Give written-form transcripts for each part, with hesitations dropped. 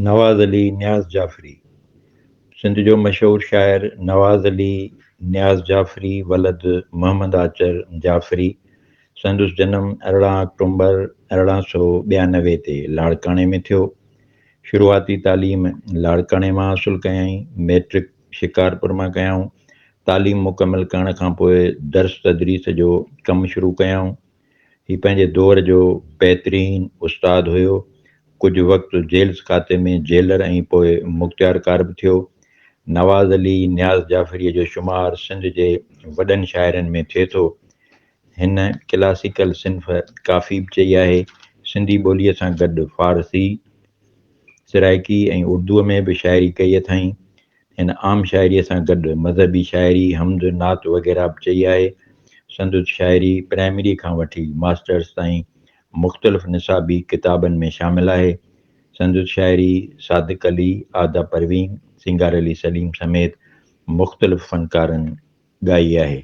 نواز علي نياز جعفري، سنڌ جو مشهور شاعر نواز علي نياز جعفري ولد محمد آچر جعفري، سندس جنم 18 آڪٽومبر 1892 تي لاڙڪاڻي ۾ ٿيو. شروعاتي تعليم لاڙڪاڻي مان حاصل ڪيائين. مئٽرڪ شڪارپور مان ڪيائون. تعليم مڪمل ڪرڻ کان پوء درس تدريس جو ڪم شروع ڪيائون. هي پنهنجي دور جو بهترين استاد هيو. ڪجهه وقت جيلز کاتي ۾ جيلر ۽ پوء مختيارڪار به ٿيو. نواز علي نياز جعفريء جو شمار سنڌ جي وڏن شاعرن ۾ ٿئي ٿو. هن ڪلاسيڪل صنف ڪافي به چئي آهي. سنڌي ٻوليء سان گڏ فارسي، سرائيڪي ۽ اردوء ۾ به شاعري ڪئي اٿائين. هن عام شاعريء سان گڏ مذهبي شاعري، حمد، نعت وغيره به چئي آهي. سندس شاعري پرائمريء کان وٺي ماسٽرس تائين مختلف نصابي ڪتابن ۾ شامل آهي. سندس شاعري صادق علي، عاده پروين، سينگار علي سليم سميت مختلف فنڪارن ڳائي آهي.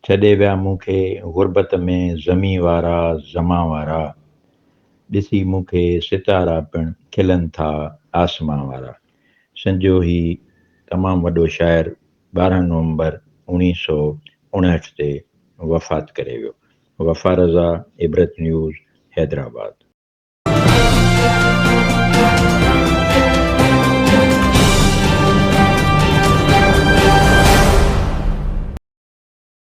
ڇڏي ويا مون کي غربت ۾ زمين وارا زمان وارا، ڏسي مون کي ستارا پڻ کلن ٿا آسمان وارا. سنڌ جو هي تمام وڏو شاعر 12 نومبر 1959 تي وفات ڪري ويو. وفا رضا، عبرت نيوز، حيدرآباد.